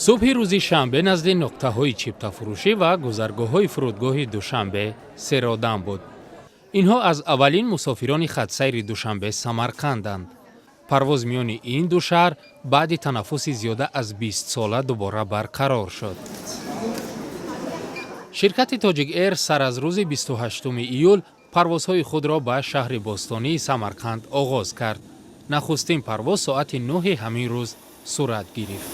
Субҳи рӯзи шанбе назди нуқтаҳои чиптафурӯшӣ ва гузаргоҳҳои фурудгоҳи Душанбе серодам буд. Инҳо аз аввалин мусофирони хатсайри Душанбе Самарқанданд. Парвоз миёни ин ду шаҳр баъди танаффуси зиёда аз 20-сола дубора барқарор шуд. Ширкати Тоҷик Эйр сар аз рӯзи 28 июл парвозҳои худро ба шаҳри бостонии Самарқанд оғоз кард. Нахустин парвоз соати 9-и ҳамин рӯз сурат гирифт.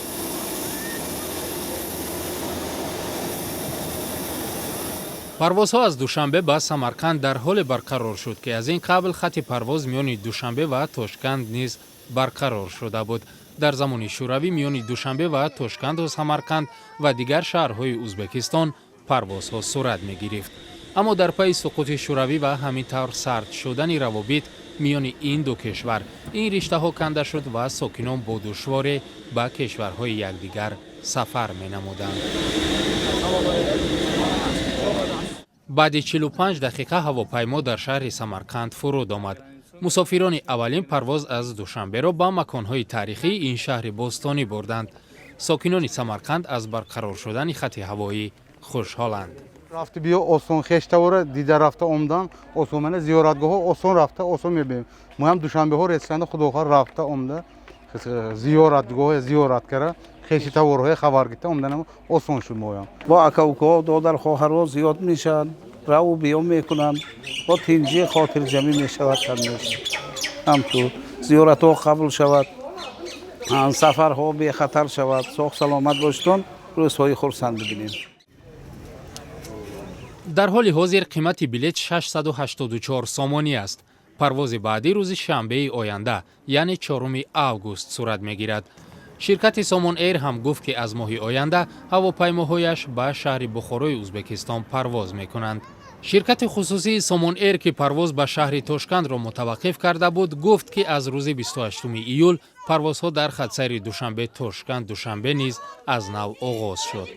Парвозҳо аз Душанбе ба Самарқанд дар ҳоле барқарор шуд, ки аз ин қабл хатти парвоз миёни Душанбе ва Тошканд низ барқарор шуда буд. Дар замони Шӯравӣ миёни Душанбе ва Тошканду Самарқанд ва дигар шаҳрҳои Узбекистон парвозҳо сурат мегирифт, аммо дар пайи суқути Шӯравӣ ва ҳамин тавр сард шудани равобит миёни ин ду кишвар ин риштаҳо канда шуд ва сокинон бо душворе ба кишварҳои якдигар сафар менамуданд. Баъди 45 дақиқа ҳавопаймо дар шаҳри Самарқанд фуруд омад. Мусофирони аввалин парвоз аз Душанберо ба маконҳои таърихии ин шаҳри бостонӣ бурданд. Сокинони Самарқанд аз барқарор шудани хатти ҳавоӣ хушҳоланд. Рафту биё осон, хештавора дида рафта омдан осон, мана зиёратгоҳҳо осон рафта, осон мебинем. Мо ҳам душанбеҳо ресанда, худохоҳ, рафта омда, зиёратгоҳ зиёрат кара, хеши таворҳои хабар гирифта омданам осон шуд моям. Бо ака укаҳо, додар хоҳарҳо зиёд мешаванд, раву биё мекунанд, бо тинҷӣ хотирҷамӣ мешавад. Ҳамту зиёратҳо қабул шавад, сафарҳо бехатар шавад, соғ саломат бошитон, рӯзҳои хурсанд бибинем. Дар ҳоли ҳозир қимати билет 684 сомонӣ аст. Парвози баъдӣ рӯзи шанбеи оянда, яъне 4 август сурат мегирад. Ширкати Сомон Эйр ҳам гуфт, ки аз моҳи оянда ҳавопаймоҳояш ба шаҳри Бухорои Узбекистон парвоз мекунанд. Ширкати хусусии Сомон Эйр, ки парвоз ба шаҳри Тошкандро мутаваққиф карда буд, гуфт, ки аз рӯзи 28 июл парвозҳо дар хатсайри Душанбе Тошканд Душанбе низ аз нав оғоз шуд.